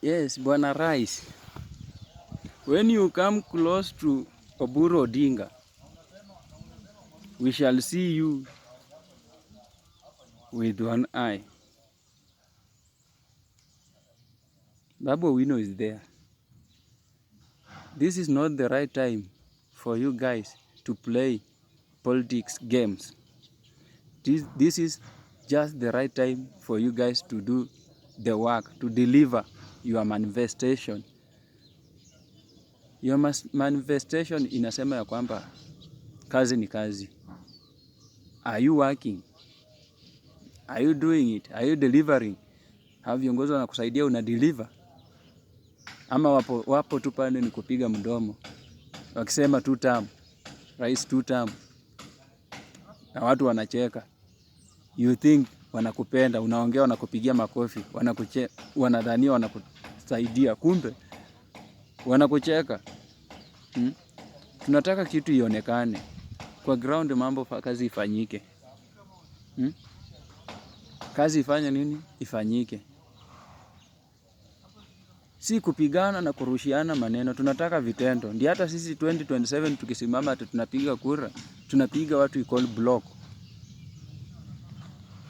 Yes, Bwana Rais, when you come close to Oburu Odinga, we shall see you with one eye. Babu Owino is there. This is not the right time for you guys to play politics games. This is just the right time for you guys to do the work, to deliver your manifestation. Your manifestation inasema ya kwamba kazi ni kazi. Are you working? Are you doing it? Are you delivering? Hao viongozi wanakusaidia una deliver? Ama wapo tu pale ni kupiga mdomo wakisema two term, rais two term, na watu wanacheka. You think wanakupenda, unaongea, wanakupigia makofi, wanadhania wanakusaidia, kumbe wanakucheka. Tunataka kitu ionekane kwa ground, mambo kazi ifanyike. Kazi ifanye nini? Ifanyike, si kupigana na kurushiana maneno. Tunataka vitendo. Ndio hata sisi 2027 tukisimama ati tunapiga kura, tunapiga watu we call block.